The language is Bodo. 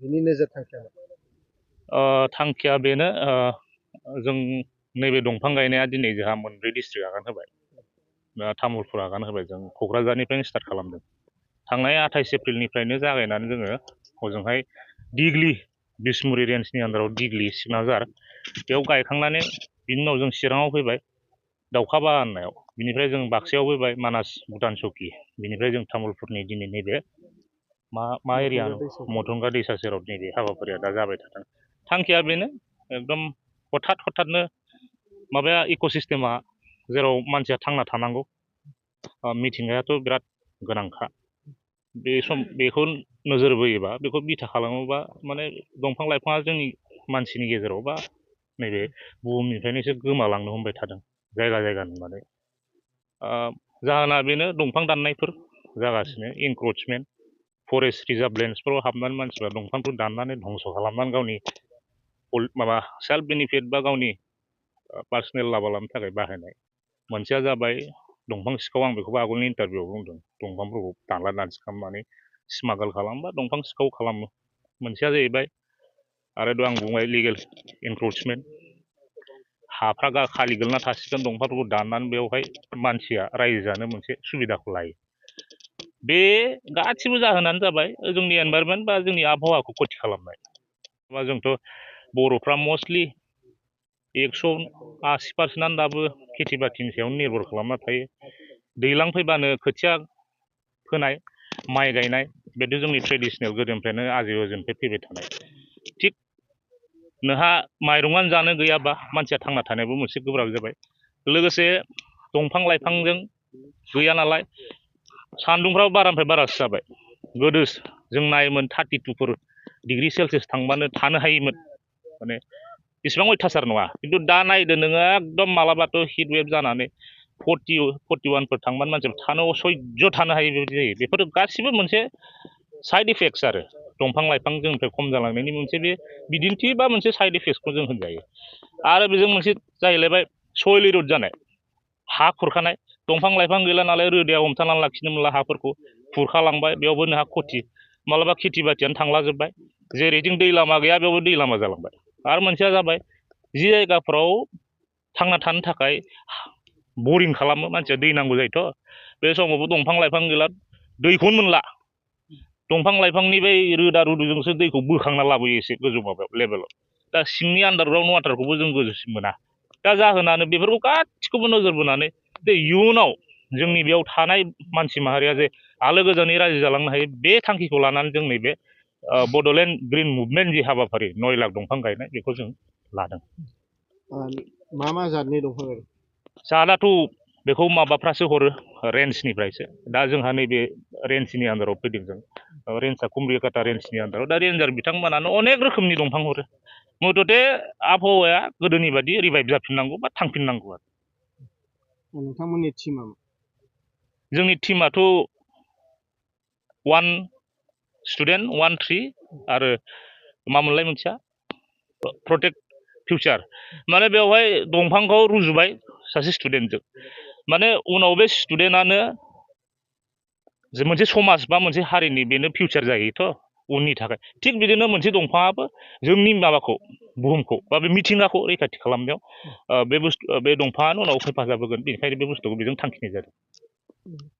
बिनि नोजोर थांखिया मा? थांखिया बेनो जों नैबे दंफां गायनाया दिनै जोंहा मोनब्रै डिस्ट्रिक्ट आगान होबाय, तामुलपुर आगान होबाय, जों क'क्राझारनिफ्रायनो स्टार्ट खालामदों। थांनाय 28 एप्रिलनिफ्रायनो जागायनानै जोङो हजोंहाय दिग्लि बिसमुरि रेन्जनि आन्दाराव दिग्लि सिकनाझार बेयाव गायखांनानै बिनि उनाव जों चिराङाव फैबाय दाउखाबा होननायाव, बिनिफ्राय जों बाक्सायाव फैबाय मानास भुटान चौकि, बिनिफ्राय जों तामुलपुरनि दिनै नैबे मा एरिया मथंगा दैसा सेराव नैबे हाबाफारिया दा जाबाय थादों। थांखिया बेनो एकदम हथाथनो माबाया इक'सिस्टेमा जेराव मानसिया थांना थानांगौ, मिथिंगायाथ' बिराद गोनांखा, बेखौ नोजोर बोयोबा बेखौ बिथा खालामोबा माने दंफां लाइफाङा जोंनि मानसिनि गेजेराव बा नैबे बुहुमनिफ्रायनो एसे गोमालांनो हमबाय थादों जायगा जायगा नुनानै। जाहोना बेनो दंफां दाननायफोर जागासिनो, इनक्रोचमेन्ट, फरेस्ट रिजार्भ लेन्डसफोराव हाबनानै मानसिफ्रा दंफांखौ दाननानै धंस' खालामनानै गावनि माबा सेल्फ बेनिफिट बा गावनि पार्सनेल लाबा लानो थाखाय बाहायनाय। मोनसेया जाबाय दंफां सिखाव, आं बेखौबो आगोलनि इन्टारभिउआव बुंदों, दंफांफोरखौ दानला दानसि खालामनानै स्मागल खालामबा दंफां सिखाव खालामो। मोनसेया जाहैबाय आरो आं बुंबाय लिगेल इनक्रोचमेन्ट, हाफ्रा खालि गोलैना थासिगोन, दंफांफोरखौ दाननानै बेवहाय मानसिया रायजो जानो मोनसे सुबिदाखौ लायो। बे गासिबो जाहोनानो जाबाय जोंनि एनभाइरनमेन्ट बा जोंनि आबहावाखौ खथि खालामनाय। जोंथ' बर'फ्रा मस्टलि 180% दाबो खेथि बाथिनि सायावनो निर्भर खालामना थायो। दैज्लां फैबानो खोथिया फोनाय, माइ गायनाय, बेथ' जोंनि ट्रेडिसनेल गोदोनिफ्रायनो आजै आजौनिफ्राय फैबाय थानाय। थिग नोंहा माइरंआनो जानो गैयाबा मानसिया थांना थानायाबो मोनसे गोब्राब जाबाय। लोगोसे दंफां लाइफांजों गैया नालाय सान्दुंफ्राबो बारानिफ्राय बारासो जाबाय। गोदो जों नायोमोन 32 डिग्री सेलसियास थांबानो थानो हायोमोन, माने इसिबां अयथासार नङा। खिन्थु दा नायदो नोङो एकदम मालाबाथ' हिट वेभ जानानै 41 थांबानो मानसिफ्रा थानो असह्य थानो हायै बेबायदि जायो। बेफोर गासिबो मोनसे साइड इफेक्ट्स आरो दंफां लाइफां जोंनिफ्राय खम जालांनायनि मोनसे बे बिदिन्थि बा मोनसे साइड इफेक्ट्सखौ जों होनजायो। आरो बेजों मोनसे जाहैलायबाय सयल इर'ड जानाय, हा खुरखानाय। दंफां लाइफां गैला नालाय रोदाया हमथानानै लाखिनो मोनला हाफोरखौ, खुरखालांबाय, बेयावबो नोंहा खथि, मालाबा खेथि बाथियानो थांलाजोब्बाय। जेरैथिं दै लामा गैया बेयावबो दै लामा जालांबाय। आरो मोनसेया जाबाय जि जायगाफ्राव थांना थानो थाखाय बरिं खालामो मानसिया, दै नांगौ जायोथ', बे समावबो दंफां लाइफां गैला, दैखौनो मोनला। दंफां लाइफांनि बै रोदा रुदुजोंसो दैखौ बोखांना लाबोयो एसे गोजौ माबायाव लेभेलाव। दा सिंनि आन्डारग्राउन्ड वाटारखौबो जों गोजौसिम मोना। दा जाहोनानो बेफोरखौ गासिखौबो नोजोर बोनानै इयुनाव जोंनि बेयाव थानाय मानसि माहारिया जे आलो गोजोनै रायजो जालांनो हायो, बे थांखिखौ लानानै जों नैबे बड'लेण्ड ग्रिन मुभमेन्ट जि हाबाफारि 9 लाख दंफां गायनाय, बेखौ जों लादों। मा जातनि दंफां गायदों? जातआथ' बेखौ माबाफ्रासो हरो, रेन्जनिफ्रायसो। दा जोंहा नैबे रेन्जनि आन्दाराव फैदों जों, रेन्जआ कुमरिकाटा रेन्जनि आन्दाराव। दा रेन्जार बिथांमोनानो अनेक रोखोमनि दंफां हरो। मथथे आबहावाया गोदोनि बादि रिभाइभ जाफिननांगौ बा थांफिननांगौ आरो। नोंथांमोननि टिमा? जोंनि टिमाथ' 1 स्टुडेन्ट 1 3 आरो मामोनलाय मोनसेया प्रटेक्ट फिउचार। माने बेवहाय दंफांखौ रुजुबाय सासे स्टुडेन्टजों, माने उनाव बे स्टुडेन्टआनो मोनसे समाज बा मोनसे हारिनि बेनो फिउचार जायोथ' उननि थाखाय। थिग बिदिनो मोनसे दंफाङाबो जोंनि माबाखौ, बुहुमखौ बा बे मिथिंगाखौ रैखाथि खालामनायाव बे दंफाङानो उनाव हेफाजाब होगोन। बेनिखायनो बे बुस्थुखौ बेजों थांखिनाय जादों।